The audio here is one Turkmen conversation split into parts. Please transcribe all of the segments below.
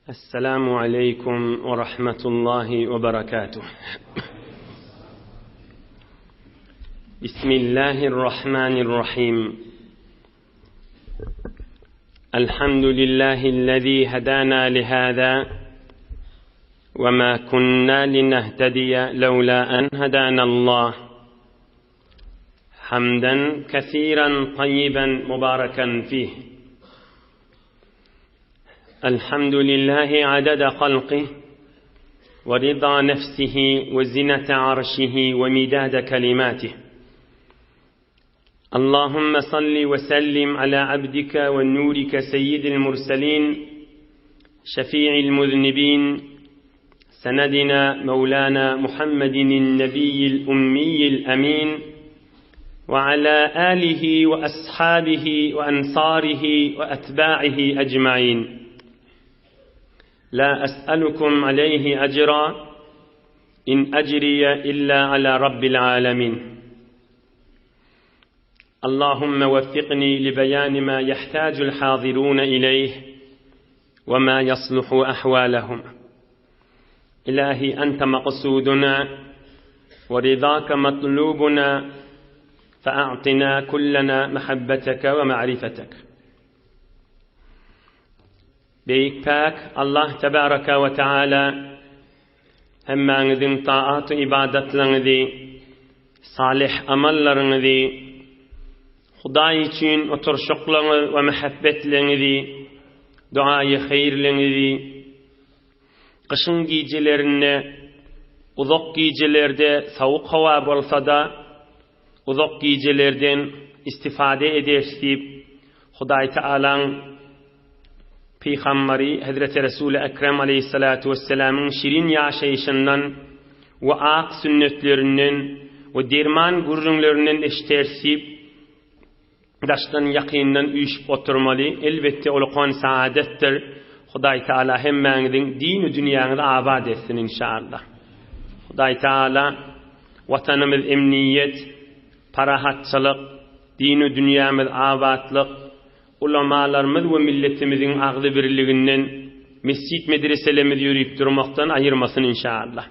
السلام عليكم ورحمة الله وبركاته بسم الله الرحمن الرحيم الحمد لله الذي هدانا لهذا وما كنا لنهتدي لولا أن هدانا الله حمدا كثيرا طيبا مباركا فيه الحمد لله عدد خلقه ورضا نفسه وزنة عرشه ومداد كلماته اللهم صل وسلم على عبدك ونورك سيد المرسلين شفيع المذنبين سندنا مولانا محمد النبي الأمي الأمين وعلى آله وأصحابه وأنصاره وأتباعه أجمعين لا أسألكم عليه أجرا إن أجري إلا على رب العالمين اللهم وفقني لبيان ما يحتاج الحاضرون إليه وما يصلح أحوالهم إلهي أنت مقصودنا ورضاك مطلوبنا فأعطنا كلنا محبتك ومعرفتك Beýik Päk Allah Tebaraka we Teala hemmäňiziň taat-u ybadatlaryňyzy, salyh amallaryňyzy, Hudaý üçin oturyşyklaryňyz we mähebbetleňizi, duaýy haýyrlaryňyzy gyşyň gijelerinde, uzak gijelerde sowuk howa bolsa-da, uzak gijelerden istifade ederis diýip, Hudaý Tagalaň Pygambary Hezreti Resuly Ekrem aleýhissalatu wessalamyň şirin ýaşaýşyndan we ak sünnetlerinden we derman gürrüňlerinden eşiteris diýip, daşdan ýakyndan üýşüp oturmaly. Elbetde ulukan saadetdir. Hudaý Tagala hemmäňiziň dini dünýäňizi abat etsin inşallah. Hudaý Tagala Watanymyz emniýet, parahatçylyk, dini dünýämiz abatlyk, ulamalarymyz we milletimiziň agzybirliginden, mesjit medreselerimiz ýörüp durmakdan aýyrmasyn inşallah.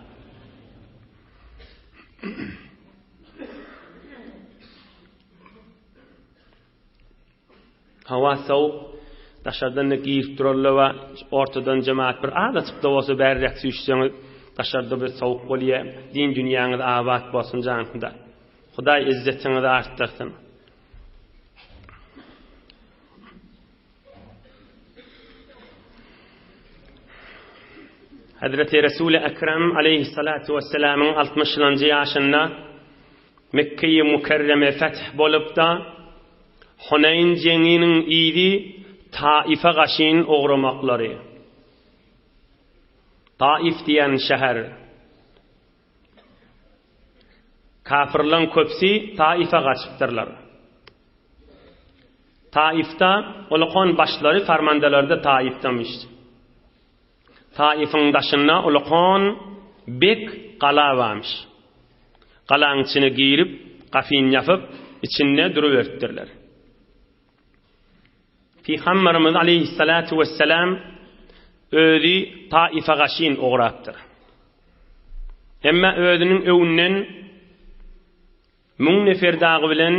Howa sowuk, daşardan-da girip durarlar we ortadan jemagat bir azajyk-da bolsa bäriräk süýşseňiz, daşarda bir sowuk bolýar. Din dünýäňiz abat bolsun jan Hudaý. Hudaý izzetiňizi artdyrsyn. Hazreti Resul-i Ekrem aleyhissalatu vesselamyň 60-njy ýaşynda Mekge-i Mükerreme feth bolup-da, Huneýn jeňiniň yzy Taife gaşyn ugramaklary. Taif diýen şäher. Kafyrlaň köpüsi Taife gaçypdyrlar. Taifda ulakan başlary farmandalarda Taifdamyş. Taifiň daşynda ulakan bek gala barmyş. Galaň içine girip, gafyn ýapyp, içinde duruberipdirler. Pygamberimiz aleýhissalatu wesselam özi Taife gaşyn ugrapdyr. Emma özüniň öňünden Müň nefer dagy bilen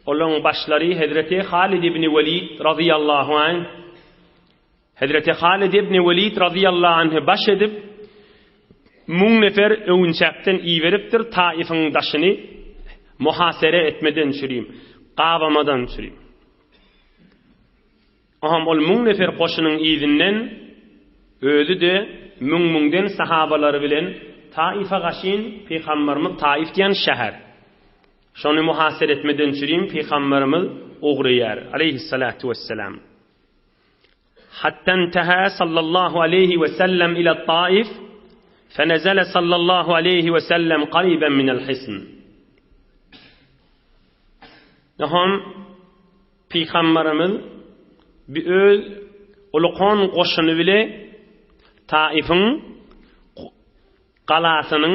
olaň başlary hezreti Halid ibni Welid razyýallahu anh, hezreti Halid ibni Welid razyýallahu anhy baş edip, müň nefer öwünçäkden iberipdir Taifiň daşyny muhasere etmeden çürim, gabamadan çürim. Oňam ol müň nefer goşunyň yzyndan özi-de müň-müňden sahabalary bilen Taife gaşyn Pygamberimiz Taif diýen şäher. Şony muhasere etmeden çürim Pygamberimiz ugraýar, aleýhissalatu wesselam. Hatta intaha sallallahu aleýhi we sellem ila Taif, fenezele sallallahu aleýhi we sellem gariben minel hisn. Oňam Pygamberimiz bi öz ulukan goşuny bile Taifiň galasynyň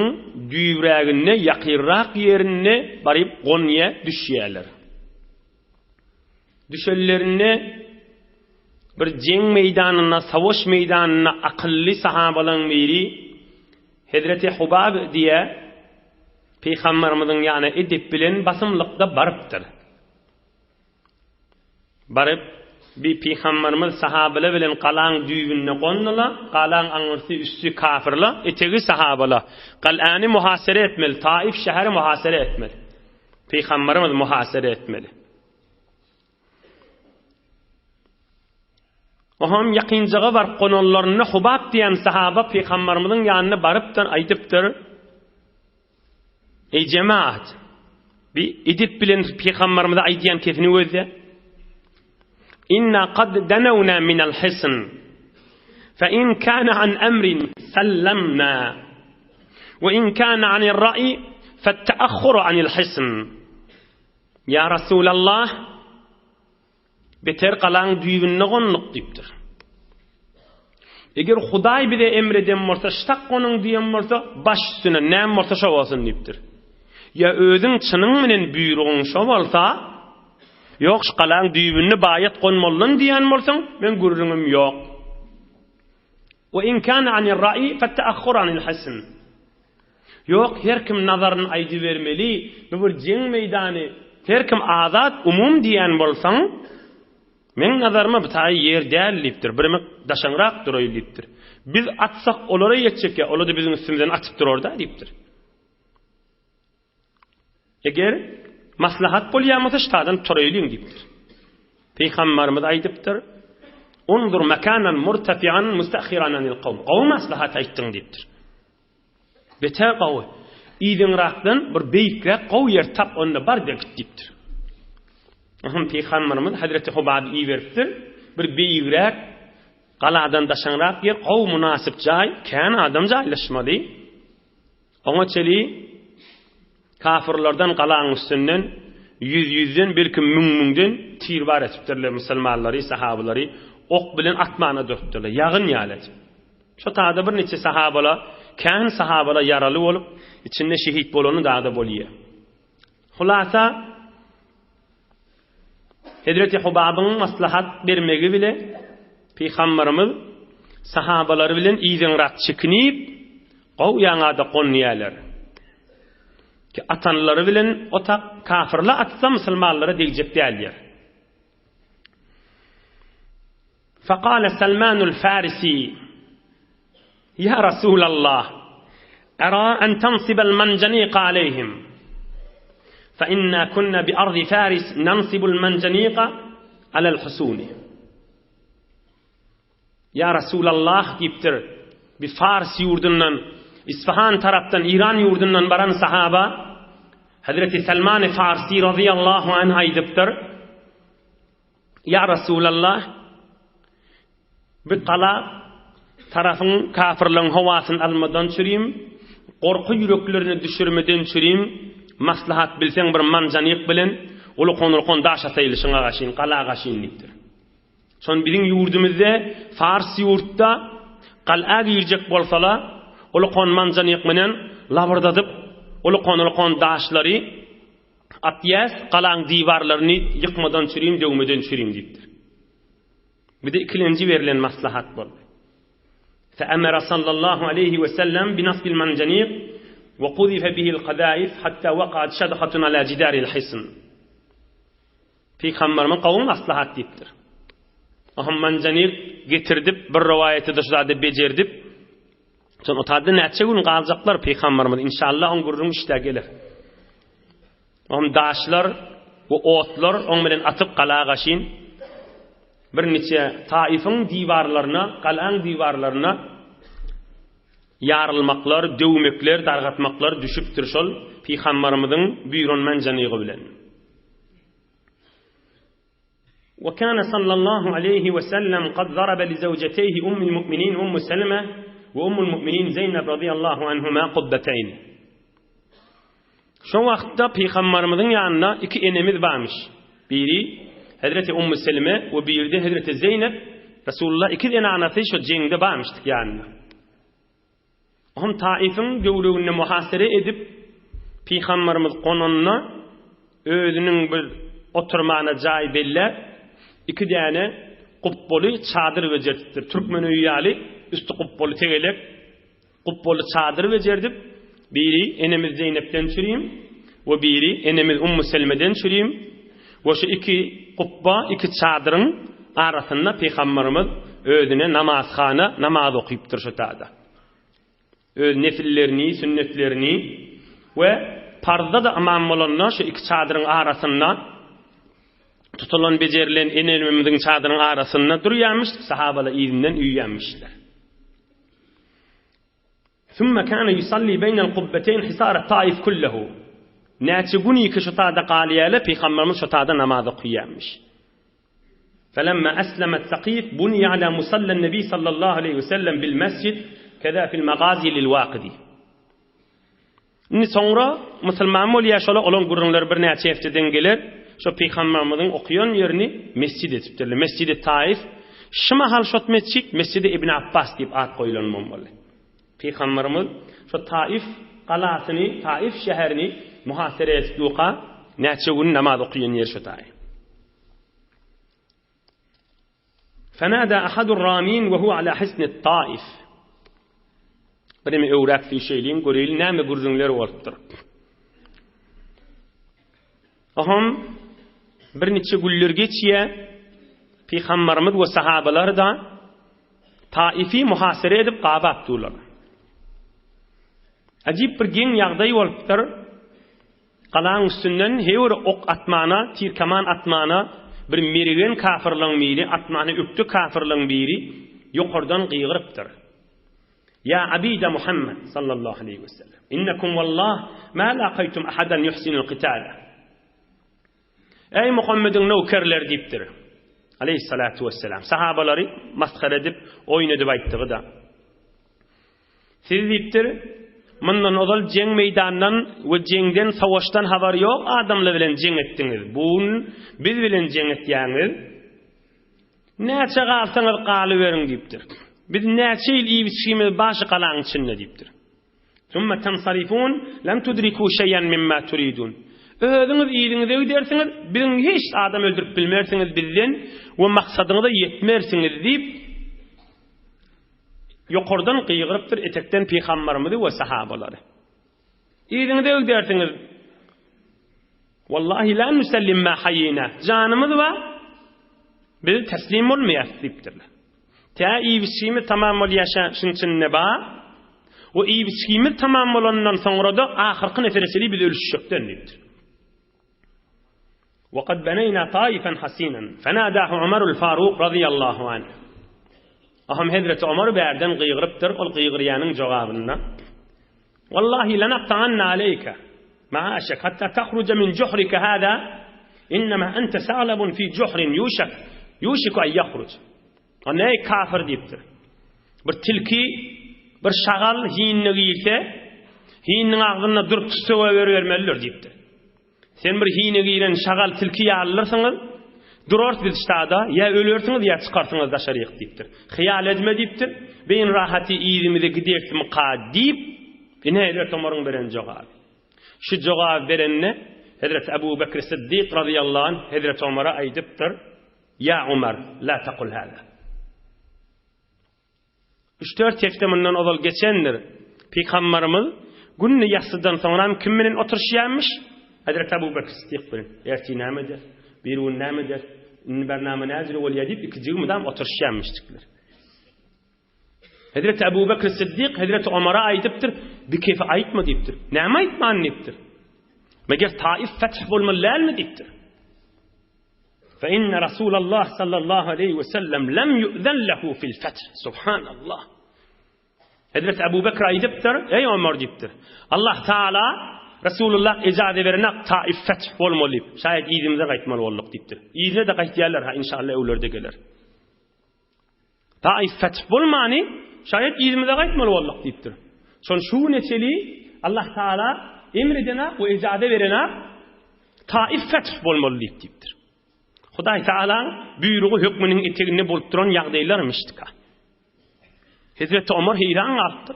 düýbräginde ýakynrak ýerinde baryp gonýa düşýärler. Düşenlerinde. Bir jeň meýdanynda, savaş meýdanynda akylly sahabalaryň biri Hezreti Hubab diýe Pygamberimiziň ýanyna edep bilen basymlykda barypdyr. Baryp, bi Pygamberimiz sahabalar bilen galaň düýbünde gondular, galaň aňyrsy üsti kafirler, etegi sahabalar. Galany muhasere etmeli, Taif şäheri muhasere etmeli. Pygamberimiz muhasere etmeli. Oňam ýakynjaga baryp gonanlarynda Hubab diýen sahaba Pygamberimiziň ýanyna barypdyr, aýdypdyr, Eý jemaat, bi edep bilen Pygamberimize aýdýan kesini gözle. Inna kad danawna minal hisn. Fa in kana an amrin sallamna. Wa in kana anir ra'i fa ta'akhkhuru anil hisn. Ýa Rasulallah, beter galaň düýbünde gonduk diýipdir. Eger Hudaý bize emr eden bolsa, ştak gonuň diýen bolsa, baş üstüne, näme bolsa şo bolsun diýipdir. Ýa özüň çynyň bilen buýrugyň şo bolsa, ýok şu galaň düýbünde baýat gonmalydan diýen bolsaň, meň gürrüňim ýok. Wa in kana anir ra'i fatta'akhkhur anil hasn. Ýok, her kim nazaryny aýdybermeli, bu bir jeň meýdany, her kim azat, umum diýýän bolsaň, meň nazaryma bu taýy ýer däl diýipdir, birimi daşaňrak duraýly diýipdir. Biz atsak olara ýetjek ýa, olar-da biziň üstümizden atyp durar-da diýipdir. Eger maslahat bolýan bolsa ştadan turaýlyň diýipdir. Pygamberimiz aýdypdyr, Unzur makanan murtafian mustahiran anil kawm. Gowy maslahat aýtdyň diýipdir. Beter gowy. Yzyňrakdan bir beýikräk gowy ýer tap onda bar da git diýipdir. Oňa Pygamberimiz Hazreti Hubaby iberipdir. Bir beýigräk galadan daşaňrak ýer, gowy mynasyp jaý, kän adam jaýlaşmaly. Oňa çeli kafyrlardan galaň üstünden ýüz-ýüzden, belki müň-müňden tir bar etipdirler musulmanlary, sahabalary ok bilen atmana durupdyrlar, ýagyn ýaly edip. Şo taýda birniçe sahabala, kän sahabala ýaraly bolup, içinde şehit bolany dada bolýar. Hulasa, Hezreti Hubabyň maslahat bermegi bile Pygamberimiz sahabalary bilen yzyňrak çekinip, gowy ýaňada gonýarlar. Ki atanlary bilen otak kafirler atsa musulmanlara degjek däldir. Fekale Selmanul Farisi, Ýa Rasulallah, era en tansibel menjeniqa aleyhim. Fe inna kunna bi ardi Faris nansibul menjeniqa alel husuni. Ýa Rasulallah diýipdir. Bir Fars ýurdundan, Isfahan tarapdan, Iran ýurdundan baran sahaba Hazreti Selman Farsi radıyallahu anh aýdypdyr. Ýa Rasulallah, bu gala tarapyň kafirleň howasyny almadan çürim, gorky ýüreklerine düşürmeden çürim, maslahat bilseň bir manjanyk bilen ulukon-ulukon daş ataýly şuňa gaşyn, gala gaşyn diýipdir. Şon biziň ýurdumyzda fars ýurtda gal'a girjek bolsala, ulukon manjanyk bilen labyrdadyp, ulukon-ulukon daşlary Atýas, galaň diwarlaryny ýykmadan çürim, döwmeden çürim diýipdir. Bu-da ikilenji berlen maslahat boldy. Fe'emere sallallahu aleýhi we sellem bi nasbil manjaniq we kuzife bihil kadaif hatta wakaat şadhatun ala jidaril hisn. Pygamberimiz gowy maslahat diýipdir. Oňa manjaniq getirdip, bir rowaýatda şu zady bejerdip, Soň otada näçe gün galjaklar Pygamberimiz inşallah oň gürrüňi işdä geler. Oň daşlar we otlar oň bilen atyp gala gaşyn bir niçe Taifyň diwarlaryna, galaň diwarlaryna ýarylmaklar, döwmekler, dargatmaklar düşüpdir şol Pygamberimiziň buýran manjanygy bilen. Ve kana sallallahu aleyhi ve sellem kad zarabe li zevceteyhi ummul mu'minin Ummu Seleme ve ummul mu'minin Zeynep radıyallahu anhuma kubbeteyn. Şo wagtda Pygamberimiziň ýanynda iki enemiz barmyş. Biri Hezreti Ummu Seleme we biri-de Hezreti Zeynep. Resulullah iki zenanasy şo jeňde barmyşdyk ýanynda. Ohm Taifiň döwleginde muhasere edip, Pygamberimiz gonanda özüniň bir oturmana jaý belläp, iki däne gupbaly çadyr bejertipdir. Türkmen öýi ýaly üsti gupbaly tegelek gupbaly çadyr bejerdip, biri enemiz Zeýnepden çürim we biri enemiz Ummu Selmeden çürim we şu iki gupba, iki çadyryň arasynda pygamberimiz özüne namazhana namaz okypdyr şu tada. Öz nefillerini, sünnetlerini we parzda-da ymam bolanda şu iki çadyryň arasynda tutulan, bejerilen enelerimiziň çadyryň arasynda durýarmyş, sahabalar yzyndan üýýärmişler. Sümme kâne yusalli beynel kubbeteyn hisâret Taif kullehu. Näçe gün iki şu tada galýarlar, Pygamberimiz şu tada namaz okaýarmyş. Felemma eslemet Sakif buniye ala musallen Nebi sallallahu aleýhi we sellem bil mesjid keza fil magazi lil Wakidi. Indi soňra musulman bolýar şolar olaň gürrüňleri birnäçe hefteden geler. Şo pygamberimiziň okaýan ýerini mesjid edipdirler. Mesjidi Taif. Şu mahal şot mesjid Mesjidi Ibn Abbas diýip at goýlan bolmaly. Pygamberimiz şo Taif galasyny, Taif şäherini muhasere edip durka näçe gün namaz okaýan ýeri şo taý. Fenada ahadur ramin we huwa ala hisni Taif. Birimi öwräp süýşeýliň, göreýli näme gürrüňler bolupdyr. Oham birniçe günler geçýär. Pygamberimiz we sahabalar da Taifi muhasere edip gabap durlar. Ajip bir geň ýagdaý bolupdyr. Galaň üstünden heý bir ok atmana, tir-kaman atmana bir mergen kafyrlaň biri, atmana ökde kafyrlaň biri ýokardan gygyrypdyr. Ýa abida Muhammet sallallahu aleýhi we sellem, innekum wallah ma laqaýtum ahadan ýuhsinul qitala. Eý Muhammediň nökerleri diýipdir. Aleýhissalatu wesselam. Sahabalary masgara edip, oýun edip aýtdygy-da. Siz diýipdir, mundan ozal jeň meýdandan we jeňden, savaşdan habary ýok adamlar bilen jeň etdiňiz. Bu gün biz bilen jeň etýäňiz. Näçe galsaňyz galyberiň diýipdir. Biz näçe ýyl iýip-içgimiz bar şu galaň içinde diýipdir. Summa tansarifun lam tudriku şeý'en mimma turidun. Özüňiz yzyňyza gidersiňiz, biziň hiç adam öldürip bilmersiňiz bizden we maksadyňyza ýetmersiňiz diýip, Ýokardan gygyrypdyr etekden pygambarymyzy we sahabalary. Yzyňyza gidersiňiz. Wallahi la nusellim ma haýina. Janymyz bar. Biz teslim bolmaýarys diýipdirler. Tä iýip-içgimiz tamam bolýaşa şunçinne bar. We iýip-içgimiz tamam bolandan soňra-da ahyrky nefere çenli biz ölüşjekden diýipdir. Waqad beneyna taifan hasinan. Fenadahu Umarul Faruk radiyallahu anh. Aham Hezreti Omar bärden gygyrypdyr, ol gygyrýanyň jogabynda. Wallahi lanaqta'anna aleyka ma'ashak hatta tahruja min juhrika hada innama ente sa'labun fi juhrin yushak yushiku an yakhruj. Ol eý kafir diýipdir. Bir tilki, bir şagal hinine girse, hininiň agzynda durup tüssege bermelidir diýipdir. Sen bir hine giren şagal tilki ýalydyrsyňyz, durarys biz ştada, ýa ölersiňiz, ýa çykarsyňyz daşaryk diýipdir. Hyýal edme diýipdir, beýin rahaty yzymyza giderismika diýip, ine Hezreti Omaryň beren jogaby. Şu jogaby berende Hezreti Ebu Bekr Siddik razyýallahu anh Hezreti Omara aýdypdyr, Ýa Omar, la takul hada. Üç-dört hepde mundan ozal geçendir. Pygambarymyz günde ýassydan soňram kim bilen oturyşýarmyş? Hezreti Abu Bekr Siddik bilen. Ertir näme eder? Bir gün näme eder? Indi bernama näjüre bolýar diýip ikijigi mydam oturyşýarmyşdyklar. Hezreti Abu Bekr Siddik Hezreti Omara aýdypdyr, bir kefi aýtma diýipdir. Näme aýtman diýipdir. Meger Taif feth bolmaly dälmi diýipdir. Fe inne Rasulallah sallallahu aleyhi ve sellem lem yu'zen lehu fil feth. Subhanallah. Hezreti Ebu Bekr aýdypdyr, eý Omar diýipdir. Allah Taala Resulullah ejaze berenak Taif feth bolmaly diýip. Şaýat yzymyza gaýtmaly bolduk diýipdir. Yzyna da gaýtýarlar ha inşallah öwlerde geler. Taif feth bolmany şaýat yzymyza gaýtmaly bolduk diýipdir. Şol şu güne çeli Allah Taala emr edenak we ejaze berenak Taif feth bolmaly diýip diýipdir. Hudaý Taalaň buýrugy hökmüniň eteginde bolup duran ýagdaýlarmyşdyka. Hezreti Omar heýran galypdyr.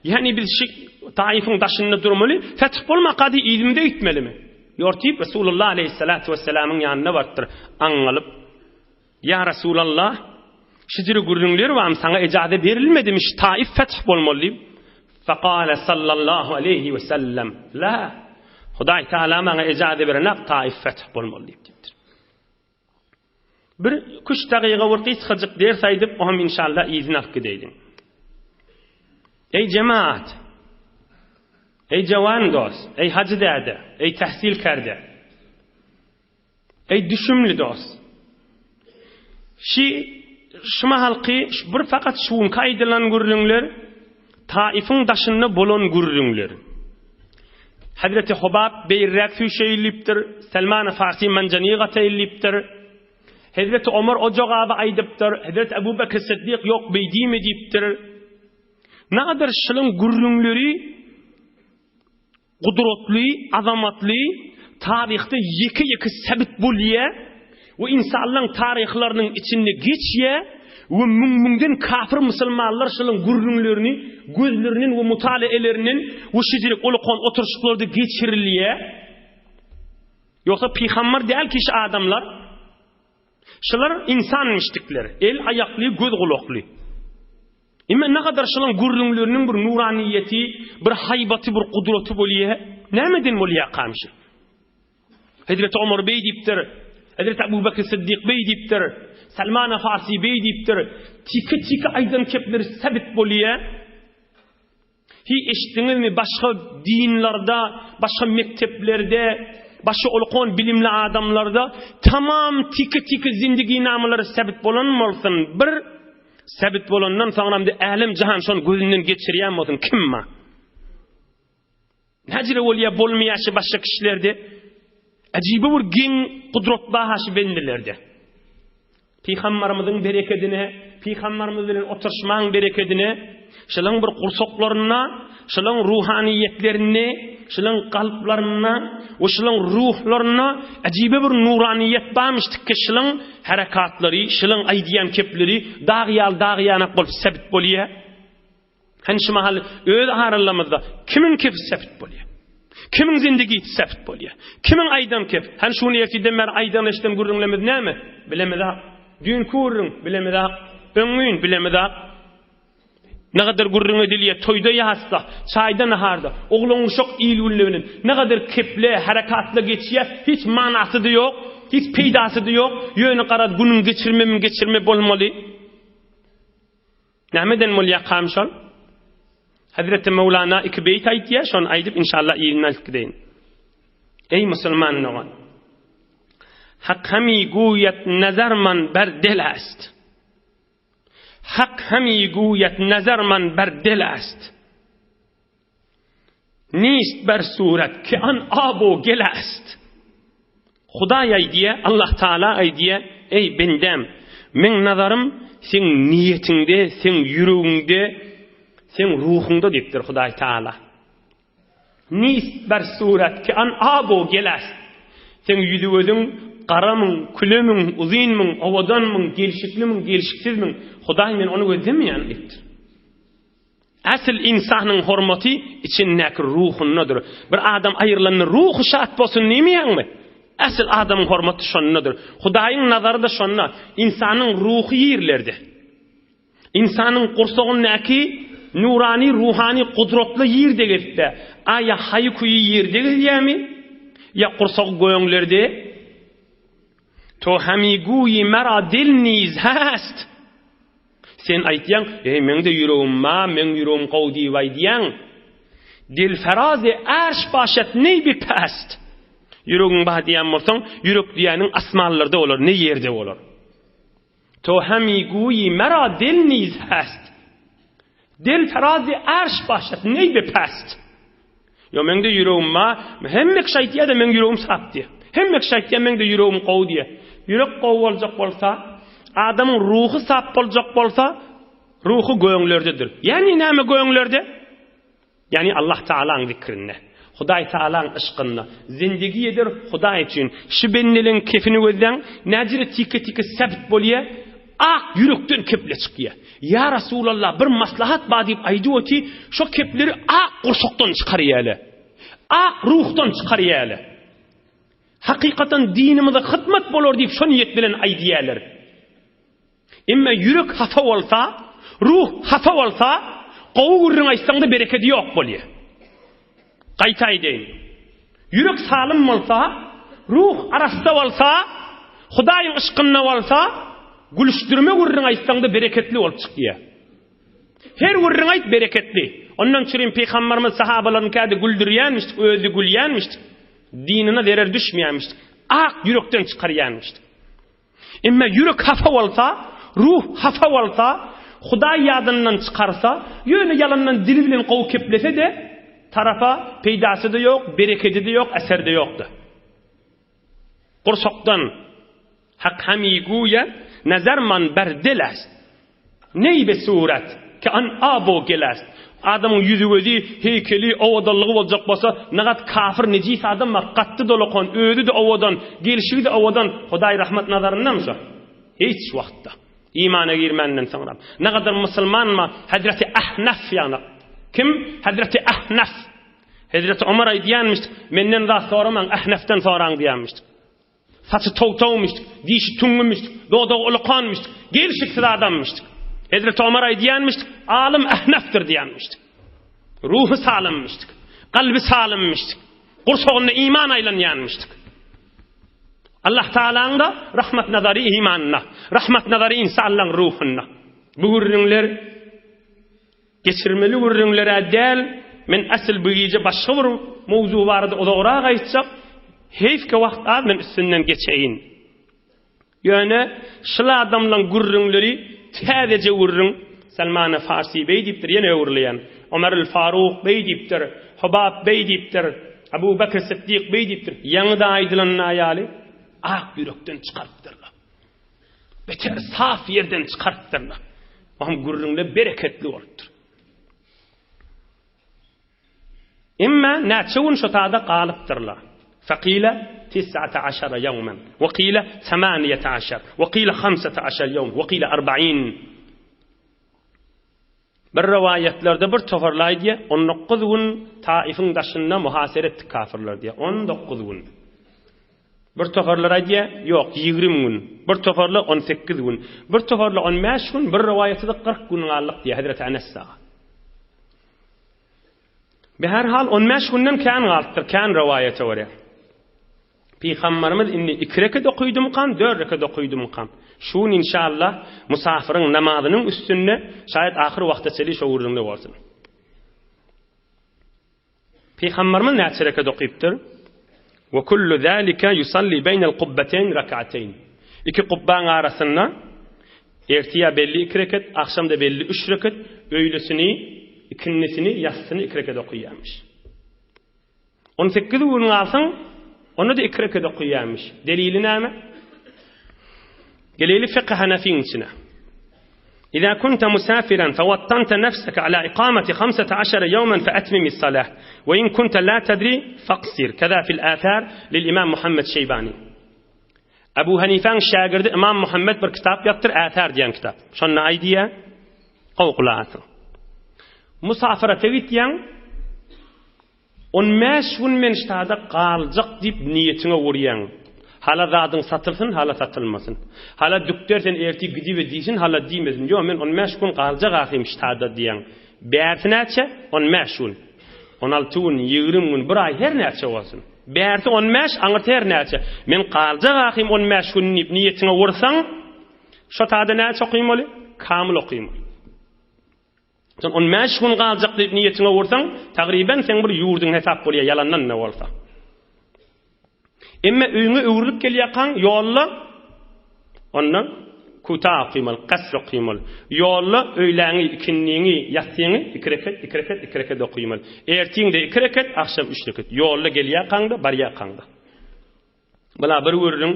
Ýagny biz şu Taifiň daşynda durmaly, feth bolmaka diýip yzymyza gitmelimi? Ýortyp Resulullah aleýhissalatu wessalamyň ýanyna barypdyr, aňňalyp. Ýa Resulallah, şijiri gürrüňler barmy, saňa ejaze berilmedimi, şu Taif feth bolmaly diýip. Fekale sallallahu aleýhi we sellem, La, Hudaý Teala maňa ejaze berenak Taif feth bolmaly diýip diýipdir. Bir küç dagyga bir gysgajyk ders aýdyp, oňam inşallah yzyny alyp gideýliň. Eý jemaat! Eý jawan dost! Eý hajy däde! Eý tähsil kerde! Eý düşümli dost! Şi şu mahalky bir fakat şu günki aýdylan gürrüňler Taifiň daşynda bolan gürrüňler. Hazreti Hobab beýirräk süýşeýlipdir, Selman Farsi manjanyga teýlipdir. Hazreti Omar o jogaby aýdypdyr, Hazreti Ebu Bekr Siddik ýok beý diýme diýipdir. Nadir şylyň gürrüňleri Gudratly, azamatly, taryhda ýeke-ýeke sebit bolýar we ynsanlaryň taryhlarynyň içinde geçýär we müň-müňden kafir musulmanlar şolaryň gürrüňlerini gözlerinden we mutalaelerinden we şeýlelik ullakan oturyşyklarda geçirilýär. Ýogsa pygamber däl kişi adamlar. Şular ynsan mişdikler, el aýakly, göz gulakly. Emma nagadar şulaň gürrüňleriniň bir nuraniýeti, bir haýbaty, bir gudraty bolýa. Nämeden bolýa kamşy? Hezreti Omar beý diýipdir. Hezreti Abu Bekr Siddik beý diýipdir. Salman Farsi beý diýipdir. Tiki-tiki aýdan kepleri sebit bolýa. Hiý eşitdiňizmi başga dinlarda, başga mekdeplerde, başga ulkan bilimli adamlarda tamam tiki-tiki zindiginamalar sebit bolan bolsun bir sebit bolandan soňram de älem jahan şony gözünden geçirýän bolsun kim ma? Näjire bolýa bolmaýa şu başga kişilerde? Ajibi bir geň gudrat bar şu bendelerde. Pygambarymyzyň berekedine, Pygambarymyz bilen oturyşmagyň berekedine, şolaryň bir gursaklarynda, şolaryň ruhaniýetlerinde, şolaryň kalplarynda we şolaryň ruhlarynda ajibe bir nuraniýet barmyş ki şolaryň herekatlary, şolaryň aýdýan kepleri dag ýaly dag ýanak bolup sebit bolýar. Hany şu mahal öz aralarymyzda kimiň kefi sepit bolýar? Kimiň zindigisi sepit bolýar? Kimiň aýdan kep? Hany şu gün ertirden bäri aýdan eşiden gürrüňlerimiz näme? Bilemizak. Düýnki gürrüň, bilemizak. Öňňün, bilemizak. Nägadar gürrüň edilýär toýda ýasda, çaýda naharda, oglan-uşak il-günle bilen nägadar keple, harakatla geçýär, hiç manasy-da ýok, hiç peýdasy-da ýok, ýöne garaz günüňi geçirmemi geçirme bolmaly. Nämeden bolýakam şol? Hazreti Mewlana iki beýt aýtýar, şony aýdyp inşallah yzyny alyp gideýin. Eý musulman dogan! Hak hami guýat nazar man ber del ast. Hak hami guýat nazar man ber del ast. Nist ber surat ki an abo gel ast. Hudaý aýdýar, Allah Taala aýdýar, Eý bendäm, meň nazarym seň niýetiňde, seň ýüregiňde, seň ruhuňda diýipdir Hudaý Taala. Nist ber surat ki an abo gel ast. Seň ýüzi-gözüň garamyň, külemiň, uzynmyň, owadanmyň, gelşiklimiň, gelşiksizmiň, Hudaý men ony gözlemeýän diýipdir. Asyl ynsanyň hormaty içindäki ruhundadyr. Bir adam aýrylanda ruhy şat bolsun diýmeýäňmi? Asyl adamyň hormaty şondadyr. Hudaýyň nazary-da şonda. Ynsanyň ruhy ýerlerde. Ynsanyň gursagyndaky nurany, ruhany gudratly ýerde gezipde. A ýa haýy-küýi ýerde gezýärmi? Ýa gursagy göňlerde? To hami guýy mera dil niz hast. Sen aýtýaň, Eý, meň-de ýüregim bar, meň ýüregim gowy diýip aýdýaň. Dilferazy arş başat neý bi past. Ýüregiň bar diýýän bolsaň, ýürek diýýäniň asmanlarda bolar, ne ýerde bolar. To hemi guýy mera dil niz hast. Dilferazy arş başat neý bi past. Ýo meňde ýüregim bar. Hemme kişi aýtýar-da meň ýüregim sap diýýär. Hemme kişi aýtýar meňde ýüregim gowy diýýär. Ýürek gowy boljak bolsa, adamyň ruhy sap boljak bolsa, ruhy göňlerdedir. Ýagny näme göňlerde? Ýagny Allah Taalaň zikrinde. Hudaý Taalaň yşkynda. Zindigi eder Hudaý üçin. Şu bendeleň kefini gözläň, näjire tike-tike säbit bolýar. Ak ýürekden keple çykýar. Ýa Resulallah, bir maslahat bar diýip aýdyp oty, şo kepleri ak gursakdan çykarýarlar. Ak ruhdan çykarýarlar. Hakykatan dinimize hyzmat bolar diýip şo niýet bilen aýdýarlar. Emma ýürek hapa bolsa, ruh hapa bolsa, gowy gürrüň aýtsaň-da berekedi ýok bolýar. Gaýta aýdaýyn. Ýürek salym bolsa, ruh arassa bolsa, Hudaýyň yşkynda bolsa, gülüşdirme gürrüň aýtsaň-da bereketli bolup çykýar. Her gürrüň aýt bereketli. Ondan çürim Pygamberimiz sahabalaryny käde güldürýänmişdik, özi gülýänmişdik. Dinine zerer düşmeýänmişdik. Ak ýürekden çykarýanmişdik. Emma ýürek hapa bolsa, ruh hapa bolsa, Hudaý ýadyndan çykarsa, ýöne ýalandan dili bilen gowy keplese-de, tarapa peýdasy-da ýok, berekedi-de ýok, eseri-de ýokdy. Gursakdan Hak hami guýa nazar man ber dil est. Neý be surat, ki an abo gel est. Adamyň ýüzi-gözi, heýkeli, owadanlygy boljak bolsa, nagat kafir, nejis adam bar, katdy dolakan, özi-de owadan, gelşigi-de owadan, Hudaý rahmat nazaryndamy şo? Hiç wagtda. Imana girmänden soňra. Nagadar musulmanma, Hezreti Ahnaf ýagny. Kim? Hezreti Ahnaf. Hezreti Omar aýdýanmyş, menden zat soramaň, Ahnafdan soraň diýýänmiş. Saçy tow-towmyş, dişi tüňňümüş, dodagy ulukanmyş, gelşiksiz adammyş. Hezreti Omar aýdýanmyş, alym Ahnafdyr diýýänmiş. Ruhy salymmyş, kalby salymmyş, gursagynda iman aýlanýanmyş. Allah Taalanyň da rahmat nazary imanyna, rahmat nazary insanlaryň ruhunda. Bu gürrüňler Geçirmeli gürrüňler-ä däl, men asyl bu gije başga bir mowzuk barada uzagrak aýtjak, heýf-ki wagt az, men üstünden geçeýin. Ýöne şul adamlaň gürrüňleri täzeje gürrüň, Salmany Farsi beý diýipdir, ýene öwrüleýän, Omarül Faruk beý diýipdir, Hubab beý diýipdir, Abu Bekr Siddik beý diýipdir, ýaňy-da aýdylanyna ýaly, ak ýürekden çykarypdyrlar. Beter saf ýerden çykarypdyrlar. Oňam gürrüňler bereketli bolupdyr. Emma näçe gün şo tada galypdyrlar. Fakile tis'ate aşara ýawmen, we kile semaniyete aşar, we kile hamsete aşar ýawm, we kile arba'in. Bir rowaýatlarda bir toparly aýdýar, 19 gün Taifiň daşynda muhasere etdik kafirler diýýär. 19 gün. Bir toparlar aýdýar, ýok, 20 gün. Bir toparlar 18 gün. Bir toparlar 15 gün, bir rowaýatda 40 gün galdyk diýýär Hezreti Enes aga. Be her hal 15 günden kän galypdyr, kän rowaýata görä. Pygambarymyz indi iki reket okydymkam, dört reket okydymkam? Şu gün inşallah musafiriň namazynyň üstünde şaýat ahyr wagta çenli şo gürrüňde bolsun. Pygambarymyz näçe reket okypdyr? Ve kullu zalika yusalli beynel kubbeteyn rak'ateyn. Iki kubbaň arasynda ertiýe belli iki reket, agşamda belli üç reket, öýlesini, ikindisini, ýassyny iki reket okaýarmyş. 18 gün galsaň, onda-da iki reket okaýarmyş. Delili näme? Geleli fiqh Hanefiň içine. İza kunta musafiran fewattanta nefseke ala ikameti hamsete aşere yevmen fe etmimis salah ve in kunta la tedri faksir. Keza fil athar lil imam Muhammed Şeybani. Ebu Hanifäň şägirdi Imam Muhammed bir kitap ýazypdyr, Äsär diýen kitap. Şonda aýdýar, gowy gulak asyň. Musafirete gitýäň, 15 gün men ştada galjak diýip niýetiňe urýaň. Hala zadyň satylsyn, hala satylmasyn. Hala dükder sen ertir gidibe diýsin, hala diýmesin. Ýok, men 15 gün galjak ahym ştada diýýäň. Bärsi näçe? 15 gün. 16 gün, 20 gün, bir aý her näçe bolsun. Bärsi on bäş, aňyrsy her näçe. Men galjak ahym on bäş gün diýip niýetiňe ursaň, şo tada näçe okymaly? Kamyl okymaly. Sen on bäş gün galjak diýip niýetiňe ursaň, tagryban seň bir ýurduň hesap bolýar, ýalandan ne bolsa. Emme öýüňe öwrülip gelýärkaň ýolda onda kuta okymaly, kasr okymaly. Ýolda öýläňi, ikindiňi, ýassyňy iki reket, iki reket, iki reket okymaly. Ertiňde iki reket, agşam üç reket. Ýolda gelýärkaňda, barýarkaňda. Bula bir gürrüň.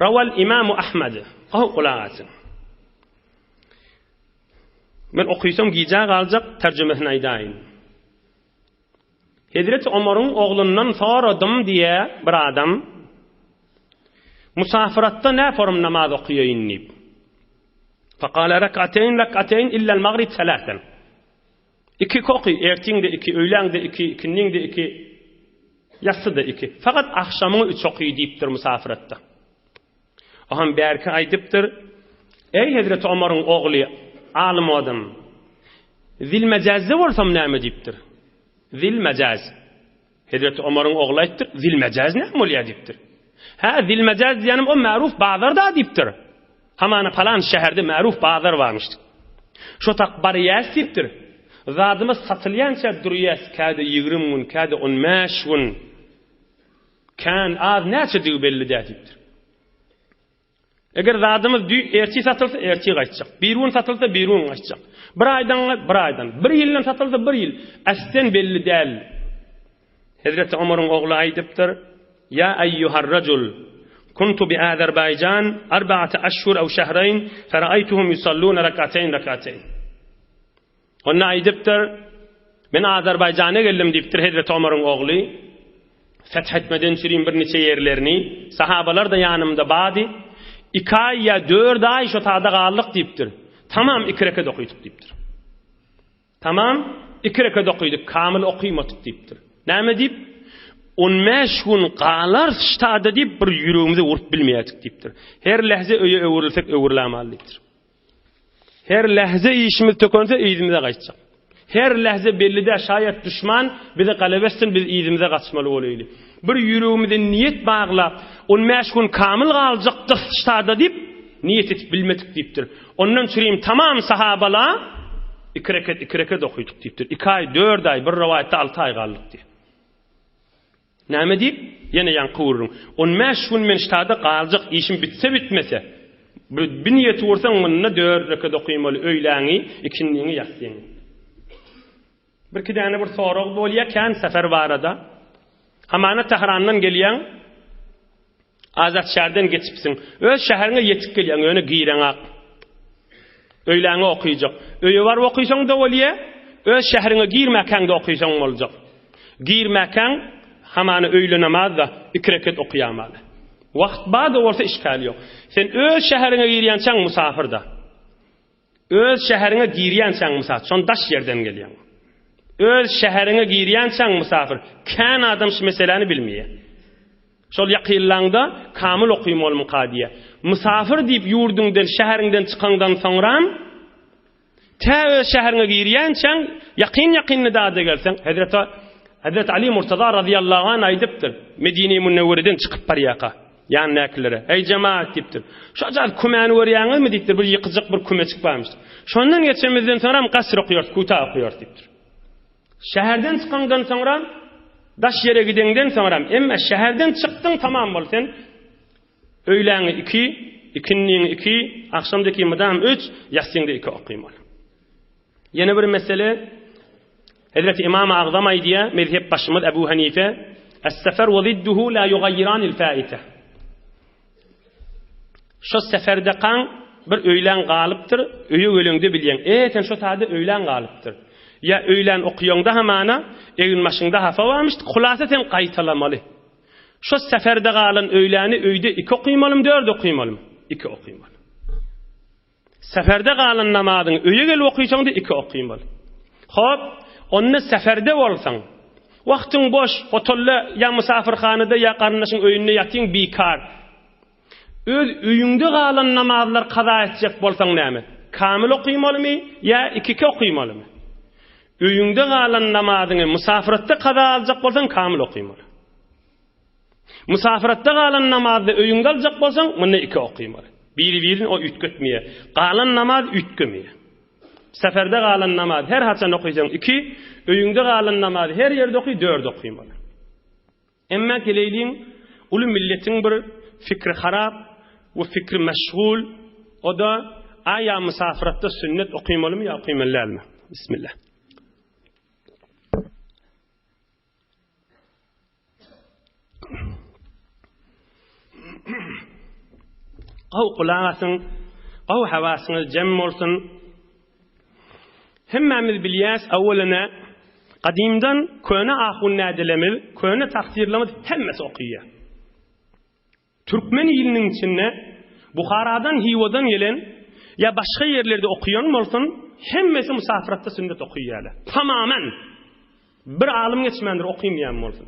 Rawal Imamu Ahmad. Gowy gulak asyň. Men okysam gijä galjak, terjimesini aýdaýyn. Hezreti Omaryň oglundan soradym diýýär bir adam, Musafiratda nä forum namaz okaýaýyn diýip. Fekale rekateyn rekateyn illel magrib selasen. Iki oky, ertiň-de iki, öýläň-de iki, ikindiň-de iki, ýassy-da iki. Fakat agşamyňy üç oky diýipdir musafiratda. Oham bärki aýdypdyr, Eý Hezreti Omaryň ogly, alym adam, Zilmejazde bolsam näme diýipdir. Zilmejaz. Hezreti Omaryň ogly aýtdyr, Zilmejaz näme bolýar diýipdir. Hä, Zilmejaz diýýänim o märuf bazar-da diýipdir. Hamana palan şäherde märuf bazar barmyş. Şo tak barýas diýipdir. Zadymyz satylýança durýas, käde 20 gün, käde 15 gün. Kän, az näçedigi belli däl diýipdir. Eger zadymyz dü ertir satylsa, ertir gaýtjak. Bir gün satylsa, bir gün gaýtjak. Bir aýdan, bir aýdan. Bir ýyldan satylsa, bir ýyl. Äsden belli däl. Hezreti Omaryň ogly aýdypdyr, Ýa eýýuhar rajul, kuntu bi Azerbaýjan arba'ata aşhur aw şahrayn, fera'aýtuhum yusalluna rak'atayn rak'atayn. Onda aýdypdyr, Men Azerbaýjana geldim diýipdir Hezreti Omaryň ogly. Feth etmeden çürim birniçe ýerlerini, sahabalar-da ýanymda bady. Iki aý ýa dört aý şo tada galdyk diýipdir. Tamam iki reket okydyk diýipdir. Tamam iki reket okydyk, kamyl okymadyk diýipdir. Näme diýip? On bäş gün galarys ştada diýip bir ýüregimize urup bilmeýärdik diýipdir. Her lähze öýe öwrülsek öwrülämaly diýipdir. Her lähze işimiz tökense yzymyza gaýtjak. Her lähze belli-dä şaýat duşman bize galebe etsin biz yzymyza gaçmaly bolaýly. Bir ýüregimize niýet baglap, on bäş gün kamyl galjakdyrys ştada diýip, niýet etip bilmedik diýipdir. Ondan çürim tamam sahabala iki reket iki reket okydyk diýipdir. Iki aý, dört aý, bir rowaýatda alty aý galdyk diýip. Näme diýip? Ýene ýaňky gürrüň. On bäş gün men ştada galjak, işim bitse-bitmese. Bir bir niýeti gursaň, munda dört reket okymaly, öýläňi, ikindiňi, ýassyňy. Birki däne bir sorag bolýa kän sefer barada. Hamana Tährandan gelýäň, Azat şäherden geçipsiň. Öz şäheriňe ýetip gelýäň, ýöne gireňak. Öýläňi okyjak. Öýe baryp okysaň-da bolýa, öz şäheriňe girmäkäň-de okysaň boljak. Girmäkäň, hamana öýle namaz-da, iki reket okaýamaly. Wagt bar-da bolsa işgal ýok. Sen öz şäheriňe girýänçäň musafir-da. Öz şäheriňe girýänçäň mysal, şon daş ýerden gelýäň. Öz şäheriňe girýänçäň mysafir. Kän adam şu meseläni bilmeýär. Şol ýakynlaňda kamyl okymalymyka diýýär. Mysafir diýip ýurduňdan, şäheriňden çykaňdan soňram tä öz şäheriňe girýänçäň ýakyn-ýakynda dada gelseň, Hezreti Hezreti Ali Murtaza razyýallahu anh aýdypdyr, Medine-i Münewwereden çykyp barýarka. Ýanyndakylara, Eý, jemagat! diýipdir. Şojagaz kümäni görýäňizmi? diýipdir. Bir ýykyjyk bir kümejik barmyş. Şondan geçemizden soňram kasr okaýarys, kuta okaýarys diýipdir. Şäherden çykaňdan soňra, daş ýere gideňden soňram, emma şäherden çykdyň tamam bol sen. Öýläňi iki, ikindiňi iki, agşamdaki mydam üç, ýassyňda iki okymaly. Ýene bir mesele, Hezreti Imam Agzam aýdýar, mezhep başymyz Ebu Hanife, Es-sefer we zidduhu la yugaýyranil faite. Şo seferde kan bir öýlän galypdyr, öýe geleňde bilýäň. E, sen şo sada öýlän galypdyr. Ýa öýlän okuýaňda hamana, egin başyňda hafa barmyş, hulasa sen gaýtalamaly. Şo seferde galan öýläni öýde iki okymalym, dört okymalym? Iki okymaly. Seferde galan namazyňy öýe gelip okysaň-da iki okymaly. Hop, onda seferde bolsaň, wagtyň boş, hotelde ýa musafirhanada ýa garyndaşyň öýünde ýatyň bikar. Öz öýüňde galan namazlary kaza etjek bolsaň näme? Kamil okymalymy ýa iki-iki okymalymy? Öýüňde galan namazyňy musafirtde kaza aljak bolsaň kamil okymaly. Musafiratda galan namazda öýüňde aljak bolsaň, munda iki okymaly. Biri-birini o üýtgetmeýär. Galan namaz üýtgemeýär. Seferde galan namaz her haçan okysaň iki, öýüňde galan namazy her ýerde oky dört okymaly. Emma geleýliň uly milletiň bir fikri harap we fikri meşgul, o-da aýa musafiratda sünnet okymalymy ýa okymaly dälmi? Bismillah. Gowy gulak asyň, gowy hawasyňyz jem bolsun. Hemmämiz bilýäs, awwalana gadymdan köne ahun nädelemiz, köne taksirlerimiz hemmesi okyýar. Türkmen iliniň içinde Buharadan, Hiwadan gelen ýa başga ýerlerde okaýan bolsun, hemmesi musafyratda sünnet okaýarlar. Tamamen. Bir alym geçmändir okymaýan bolsun.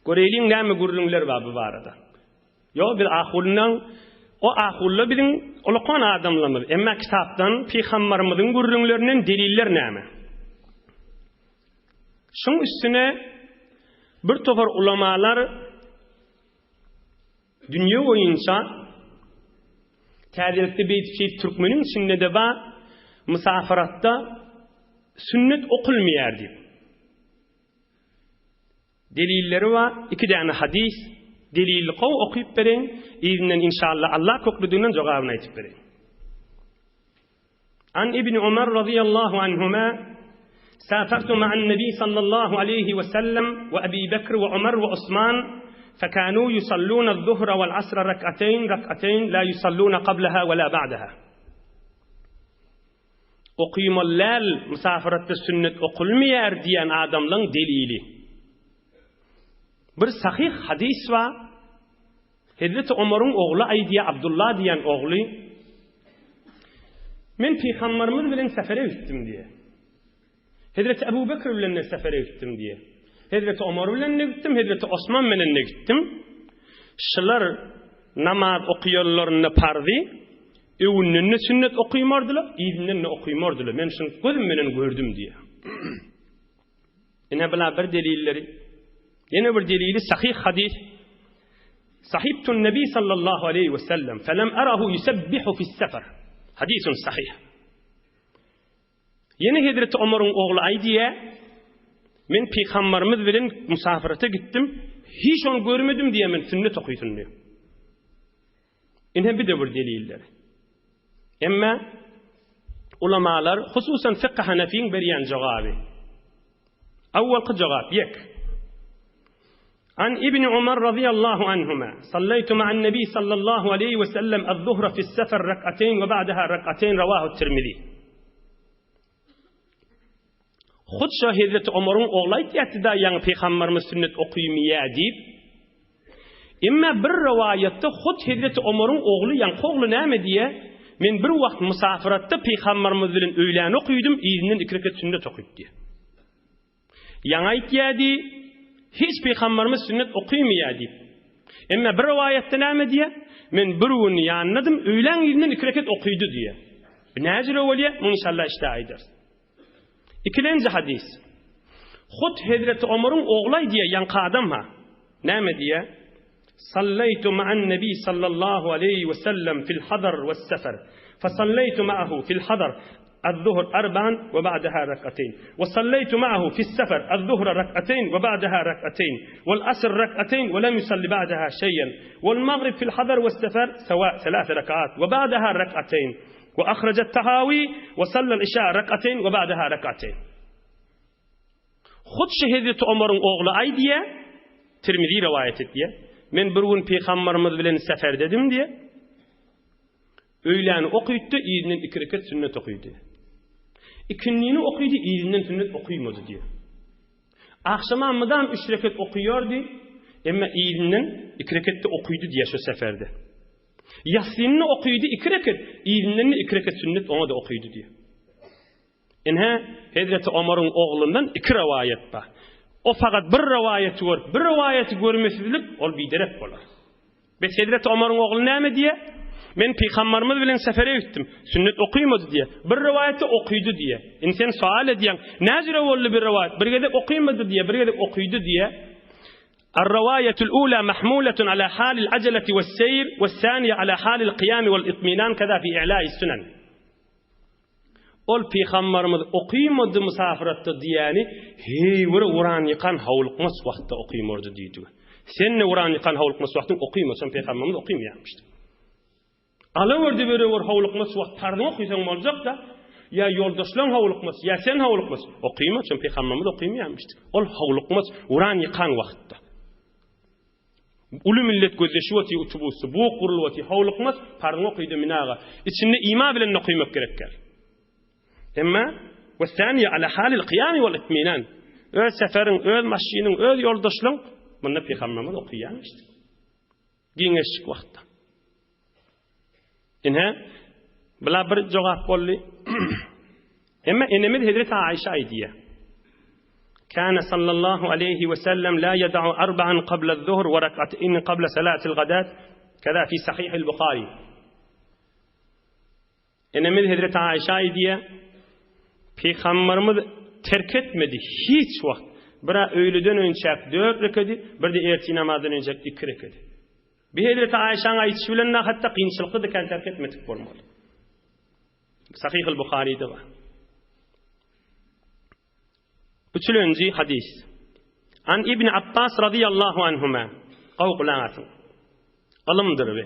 Göreýliň näme gürrüňler bar bu barada. Ýok, biz ahundan, o ahulla biziň ulakan adamlarymyz. Emma kitapdan, pygambarymyzyň gürrüňlerinden deliller näme? Şuň üstüne bir topar ulamalar dünýe boýunça täzelikde beýdip şeýdip türkmeniň içinde-de bar, musafaratda sünnet okulmaýar diýip. Delilleri bar, iki däne hadys, delilli gowy okyp bereýin, yzyndan inşallah Allah köklüdiginden jogabyny aýtyp bereýin. An Ibn Umar radiyallahu anhuma Safartu ma'an Nabi sallallahu aleyhi ve sellem ve Ebi Bekr ve Umar ve Osman fekanu yusalluna az-zuhra vel-asra rak'atayn rak'atayn la yusalluna qablaha ve la ba'daha. Okymaly däl, musafaratda sünnet okulmaýar diýen adamlaň delili. Bir sahyh hadys bar. Hezreti Omaryň ogly aýdýar, Abdullah diýen ogly, Men pygambarymyz bilen sefere gitdim diýýär. Hezreti Ebu Bekr bilen de sefere gitdim diýýär. Hezreti Omar bilen de gitdim, Hezreti Osman bilen de gitdim. Şular namaz okaýanlarynda parzy, öňünden-de sünnet okymardylar, yzyndan-da okymardylar. Men şuny gözüm bilen gördüm diýýär. Ine bula bir delilleri. Ýene bir delili sahyh hadys. Sahibtun Nebi sallallahu aleyhi ve sellem felem arahu yusebbihu fi's-sefer. Hadisun sahyh. Ýene hezreti Omaryň ogly aýdýar, Men pygambarymyz bilen musafirete gitdim, hiç ony görmedim diýýär, men sünnet okysyn diýýär. Ine bir-de bir delilleri. Emma ulamalar, hususan fykh Hanefiň berýän jogaby. Awwalky jogap ýek. An Ibn Umar radiyallahu anhuma, sallaytu ma'an Nabi sallallahu aleyhi ve sellem az-zuhra fi's-sefer rak'atayn ve ba'daha rak'atayn rawahu Tirmizi. Hut şo Hezreti Omaryň ogly aýtýardy-da, ýaňy pygambarymyz sünnet okymýar diýip. Emma bir rowaýatda hut Hezreti Omaryň ogly, ýaňky ogly näme diýýär? Men bir wagt musafiratda pygambarymyz bilen öýläni okydym, yzyndan iki rekat sünnet okyp diýýär. Ýaňy aýtýardy, hiç pygambarymyz sünnet okymýar diýip. Emma bir rowaýatda näme diýýär? Men bir gün ýanynadym, öýläň yzyndan iki reket okydy diýýär. Bu näjüre bolýar? Muny inşallah işde aýdarys. Ikilenji hadys. Hut Hezreti Omaryň ogly aýdýar, ýaňky adam ha. Näme diýýär? Sallaytu ma'an Nabi sallallahu aleýhi we sellem fil hadar we sefer. Fasallaytu ma'ahu fil hadar az-zuhr arba'an we ba'daha rak'atayn. We sallaytu ma'ahu fis sefer az-zuhra rak'atayn we ba'daha rak'atayn. Wal asr rak'atayn we lem yusalli ba'daha şeý'en. Wal maghrib fil hadar we sefer sawa thalath rak'at we ba'daha rak'atayn. We ahraja at-Tahawi we sallal işa rak'atayn we ba'daha rak'atayn. Hut şu Hezreti Omaryň ogly aýdýar, Tirmizi rowaýat etýär, Men bir gün pygambarymyz bilen seferdedim diýýär. Öýläni okytdy, yzyndan iki rekat sünnet okydy. Ikindini okydy, yzyndan sünnet okymady diýýär. Agşama mydam üç rekat okyýardy, emma yzyndan iki rekat-de okydy diýýär şu seferde. Ýassynyny okydy iki rekat, yzyndan-da iki rekat sünnet oňa-da okydy diýýär. Ine, hezreti Omaryň oglundan iki rowaýat bar. O fakat bir rowaýaty görüp, bir rowaýaty görmesizlik, ol biderek bolar. Bes hezreti Omaryň ogly näme diýýär? Men pygambarymyz bilen sefere gitdim. Sünnet okymady diýýär. Bir rowaýatda okydy diýýär. Indi sen soal edýäň, näjüre boldy bir rowaýat? Bir gezek okymady diýýär, bir gezek okydy diýýär. Ar-rowaýatul ula mahmulatun ala halil ajalati was-seýr, was-saniýa ala halil kyýami wal-itminan kaza fi i'la'is sunan. Ol pygambarymyz okymady musafiratda diýýäni heý bir uran ýykan howlukmaç wagtda okymordy diýdigi. Sen-de uran ýykan howlukmaç wagtyň okymasaň pygambarymyz okymýarmyşdy. Alawerdi berewer howlukmaç wagt parzyňy okysaň boljak-da, ýa ýoldaşlaň howlukmaç, ýa sen howlukmaç, okyma, çünki pygambarymyz okymýarmyşdy. Ol howlukmaç uran ýykan wagtda. Uly millet gözleşip otyr utubusda, buk gurulyp otyr, howlukmaz, parzyňy okyda minaga. Içinde ima bilen okymak gerek gel. Emma we saniýe ala halil kyýami wal itminan. Öz seferiň, öz maşynyň, öz ýoldaşlaň munda pygamberimiz okyýarmyşdy. Giňeşlik wagtda. Ine, bula bir jogap boldy. Emma enemiz Hezreti Aişe aýdýar. Kana sallallahu aleyhi ve sellem la yada'u arba'an qabla az-zuhr we rak'atayn qabla salatil gadat. Keza fi Sahihil Buhari. Enemiz Hezreti Aýşa aýdýar, Pygamberimiz terk etmedi hiç wagt. Bir-ä öýleden önçäk dört rekedi, bir-de ertir namazdan önçäk iki rekedi. Bir Hezreti Aýşaň aýdyşy bilen hatda kynçylykda-da kän terk etmedik bolmaly. Sahyhul Buharyda bar. Üçülenji hadys. An Ibn Abbas radiyallahu anhuma. Gowy gulak asyň. Ylymdyr bi.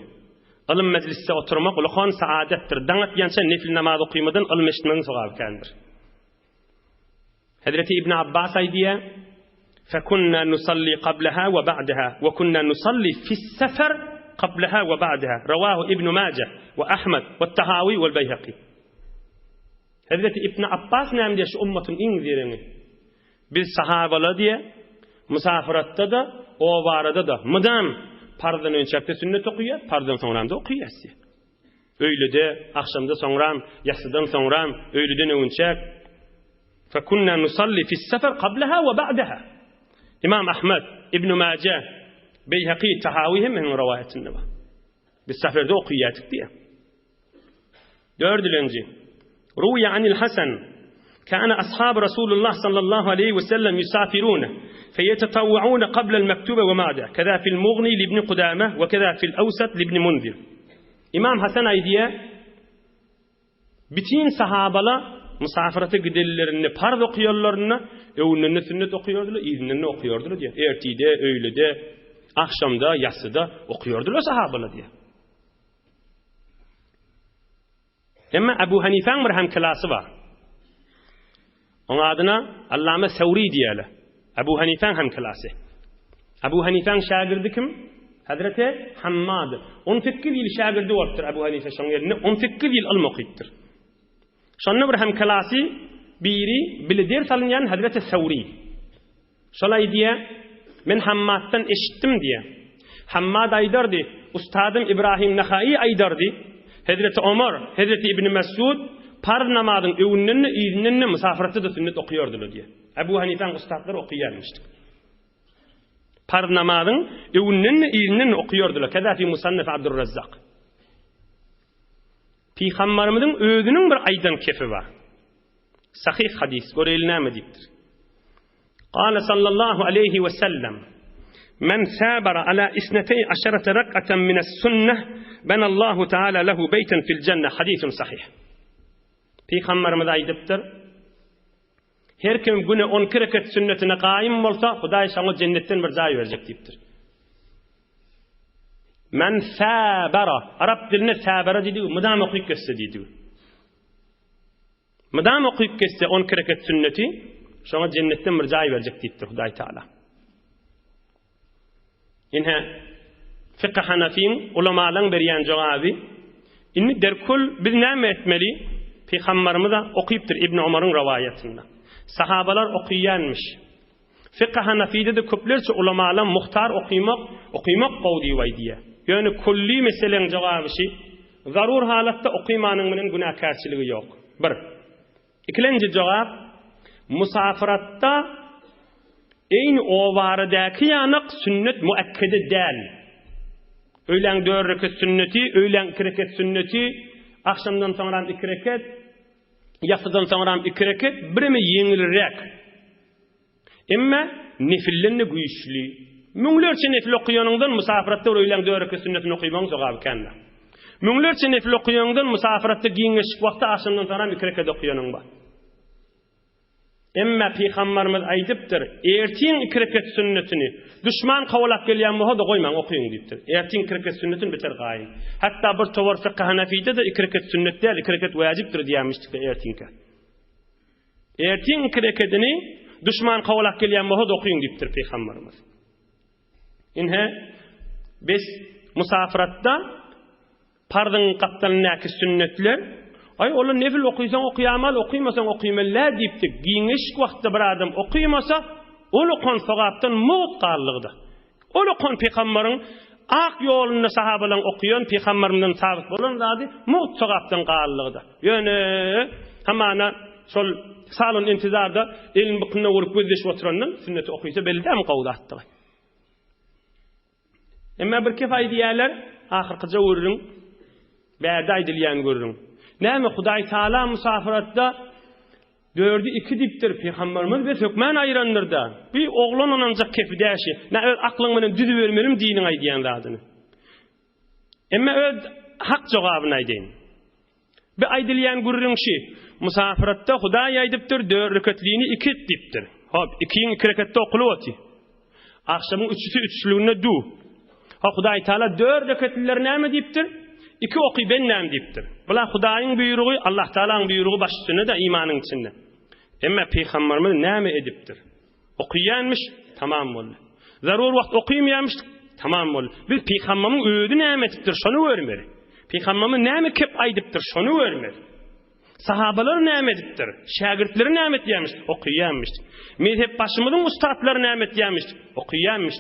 Ylym mejlisde oturmak ulukan saadetdir. Daň atýança nefil namaz okymadan ylym eşitmegiň sogaby kändir. Hezreti Ibn Abbas aýdýar, Fekunna nusalli qablaha we ba'daha we kunna nusalli fis-safar qablaha we ba'daha. Rawahu Ibn Majah we Ahmad we Tahawi we Beýhaki. Hezreti Ibn Abbas näme diýýär şu ummatyň iň zereňi? Biz sahabalar diýýär, musafiratda-da, obarada-da mydam parzdan önçäkde sünnet okaýar, parzdan soňram-da okaýas diýýär. Öýlede, agşamda soňram, ýassydan soňram, öýleden öňünçäk. Fekunna nusalli fis-safar qablaha we ba'daha. Imam Ahmed, Ibn Maje, Beýhaki, Tahawi hemmesiniň rowaýatynda bar. Biz saferde okaýardyk diýýär. Dördülenji. Ruwiýa anil Hasan, Kana ashab Rasulullah sallallahu aleýhi we sellem ýusafirune, feýetetawwaune qablel mektube we ma'de, keza fil Mughni li ibn Kudame we keza fil Awsat li ibn Munzir. Imam Hasan aýdýar, Bütin sahabala musafirata gidenlerinde parz okaýanlarynda öňünden-de sünnet okaýardylar, yzyndan-da okaýardylar diýýär. Ertide, öýlede, agşamda, ýassyda okaýardylar sahabalar diýýär. Emma Abu Hanifäň bir hemklasy bar. Oň adyna Allame Sewri diýýärler. Abu Hanifäň hemklasy. Abu Hanifäň şägirdi kim? Hazreti Hammad. 18 ýyl şägirdi bolupdyr Abu Hanife şoň elinde 18 ýyl ylm okypdyr. Şonda bir hemklasy biri bile ders alynýan Hazreti Sewri. Şol aýdýar, Men Hammaddan eşitdim diýýär. Hammad aýdardy, Ustadym Ibrahim Nahaýy aýdardy, Hezreti Omar, Hezreti Ibn Mesud parz namazyň öňünden-de, yzyndan-da, musafyratda-da sünnet okaýardylar diýýär. Ebu Hanifäň ustatlary okaýarmyşdyk. Parz namazyň öňünden-de, yzyndan-da okaýardylar. Keza fi Musannaf Abdurrazzak. Pygambarymyzyň özüniň bir aýdan kefi bar. Sahyh hadys, göreýli näme diýipdir. Gala sallallahu aleýhi we sellem, Men sabara ala isnetey aşarate rak'aten mines sünneh, benallahu taala lehu beýten fil jenne, hadisun sahyh. Pygamberimiz aýdypdyr, Her kim güne 12 rekat sünnetine gaýym bolsa, Hudaý şoňa jennetden bir jaý berjek diýipdir. Men sabara, arap dilinde sabara diýdigi, mydama okyp geçse diýdigi. Mydam okyp geçse on iki reket sünneti, şoňa jennetden bir jaý berjek diýipdir Hudaý Taala. Ine, fykh Hanafiň ulamalaň berýän jogaby. Indi derkul biz näme etmeli? Pygambarymyz-a okypdyr Ibn Omaryň rowaýatynda. Sahabalar okyýanmyş. Fykh Hanafide-de köplerçe ulamalar muhtar okymak, okymak gowy diýip aýdýar. Ýöne külli meseleň jogaby şi, zarur halatda okymanyň bilen günäkärçiligi ýok. Bir. Ikilenji jogap, musafyratda eýni obaradäki ýanak sünnet muakkede däl. Öýläň dört reket sünneti, öýläň iki reket sünneti, agşamdan soňram iki reket, ýassydan soňram iki reket, bireme ýeňilräk. Emma nefilden-de güýçli. Müňlerçe nefil okaýanyňdan musafiratda bir öýläň döreke sünnetini okaýmagyň sogaby kändir. Müňlerçe nefil okaýanyňdan musafiratda giňeşik wagtda agşamdan soňram iki reket okaýanyň bar. Emma pygambarymyz aýdypdyr, Ertiň iki reket sünnetini duşman kowalap gelýän bolsa-da goýmaň okaýyň diýipdir. Ertiň iki reket sünnetini beter gaýyn. Hatda bir towar fykh Hanafide-de iki reket sünnet däl, iki reket wäjipdir diýýärmişdikler ertiňkä. Ertiň iki rekedini duşman kowalap gelýän bolsa-da okyň diýipdir pygamberimiz. Ine, biz musafiratda parzyň gapdalyndaky sünnetler, aý olar nefil okysaň okaýamaly, okymasaň okymaly diýipdik. Giňişlik wagtda bir adam okymasa, ol okan sogapdan mugt galdygyda. Ol okan pygambaryň ak ýolunda sahabalaň okaýan pygambarymdan sabyt bolan zady mugt sogapdan galdygyda. Ýöne hamana şol salon intizarda elini bykynyna urup gözleşip oturandan sünneti okysa belli dämi gowy zatdygy. Emma bir kef aýdýarlar. Ahyrkyja gürrüň, bärde aýdylýan gürrüň. Näme Hudaý Taala musafiratda dördi iki diýipdir, Pygamberimiz bes hökmän aýyrandyr-da. Bir oglan ynanjak kepi däşi. Nä öz aklyň bilen düzübermelimi diniň aýdýan zadyny. Emma öz hak jogabyny aýdaýyn. Bi aýdylýan gürrüň şi, Musafyratda Hudaý aýdypdyr, dört reketlini iki et diýipdir. Hop, ikiň iki reketde okulyp oty. Agşamyň üçüsi üçlüginde du. Ha Hudaý Taala dört reketlileri näme diýipdir? Iki oky bendäm diýipdir. Bula Hudaýyň buýrugy, Allah Taalaň buýrugy baş üstünde-de imanyň içinde. Emma pygamberimiz näme edipdir? Okyýanmyş, tamam boldy. Zarur wagt okymýanmyş, tamam boldy. Biz pygamberimiň özi näme etipdir, şony görmeli. Pygamberimiz näme kep aýdypdyr, şony görmeli. Sahabalar näme edipdir? Şägirtleri näme etýärmiş? Okyýanmyş. Mezhep başymyzyň ustatlary näme etýärmiş? Okyýanmyş.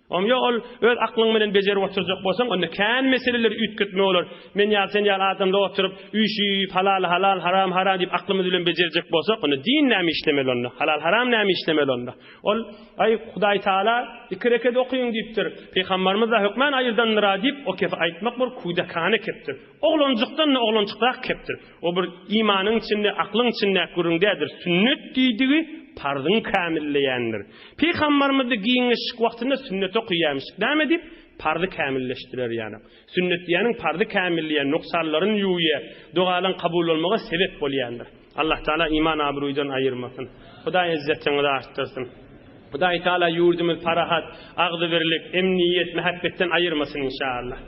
Om ýok ol öz aklyň bilen bejerip oturjak bolsaň onda kän meseleleri üýtgetme bolar. Men ýaly sen ýaly adamlar oturyp üýşüp halal halal haram haram diýip aklymyz bilen bejerjek bolsak onda din näme işlemeli onda halal haram näme işlemeli onda. Ol aý Hudaý Taala iki reket okyň diýipdir. Pygambarymyz da hökmän aýyrdandyra diýip o kepi aýtmak bir kudekane kepdir. Oglanjykdan-da oglanjykrak kepdir. O bir imanyň içinde, aklyň içindäki gürrüň däldir. Sünnet diýdigi parzyň kämilleýändir. Pygambarymyzda giňişlik wagtynda sünnet okaýarmyşdyk. Näme diýip? Parzy kämilleşdirer ýaly. Sünnet diýýäniň parzy kämilleýän, nogsanlaryny ýuwýar, dogalaň kabul bolmaga sebep bolýandyr. Allah Taala iman abruýdan aýyrmasyn. Hudaý yzzetiňizi artdyrsyn. Hudaý Taala ýurdumyzy parahat, agzybirlik, emniýet, mähebbetden aýyrmasyn inşallah.